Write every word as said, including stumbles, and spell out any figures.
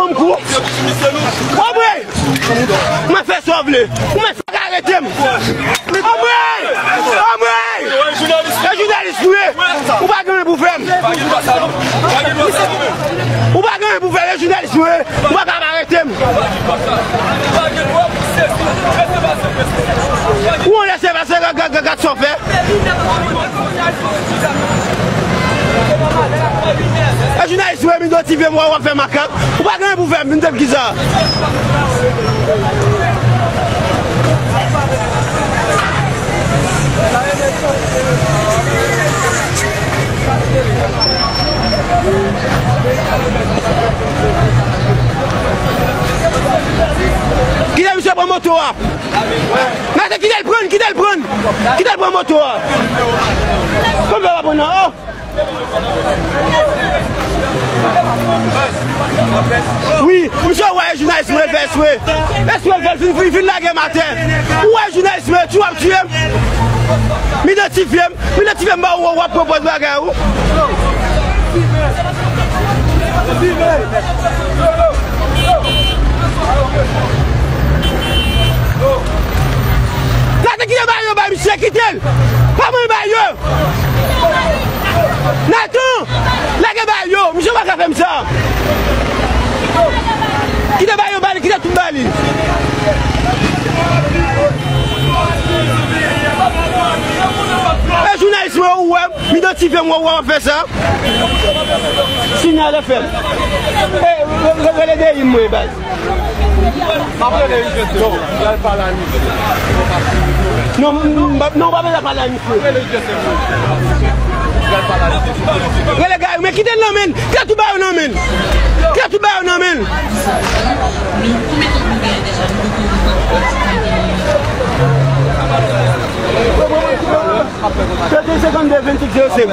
Anmwey! Mwen fè sa w vle. Ou mèt fè arete m. Anmwey! Anmwey! E jounalis nou ye. Ou pa gen anyen pou fè m. Ou pa gen anyen pou fè m. E jounalis nou ye. Ou pa ka arete m. Ou anlè se pase gad sa w fè. E jounalis mwen, m idantifye m, w ap fè makak. Ou pa gen anyen pou fè m, vin fè m kisa? Kite misye pran moto a. Mèt, kite l pran, kite l pran. Kite l pran moto a. Kòman w ap pran nan? Oh! Wi, misye wè jounalis mwen fè eswe. Eswe l fè l fin, fin, fin lage m atè. Ou wè jounalis mwen, ti w ap tiye m. M idantifye m. M idantifye m ba ou, w ap pran pòz bagay ou. Gade, kite ba yo, ba misye, kite l. Pa mwen ba yo. Nathan, lage ba yo. Misye pa ka fè m sa. Kite ba yo, ba li, kite tout ba li. E jounalis mwen, ou wè m, m idantifye m, w ap fè sa. Sinyal F M. E, re-, re-, rele de im mwen, baz. Non, m, m, m, non, w pa bezwen pale a misye. Rele Gary, men kite l nan men l. Kite tout bagay yo nan men l. Kite tout bagay yo nan men l. Trente senkannde vennsenk zewo senk.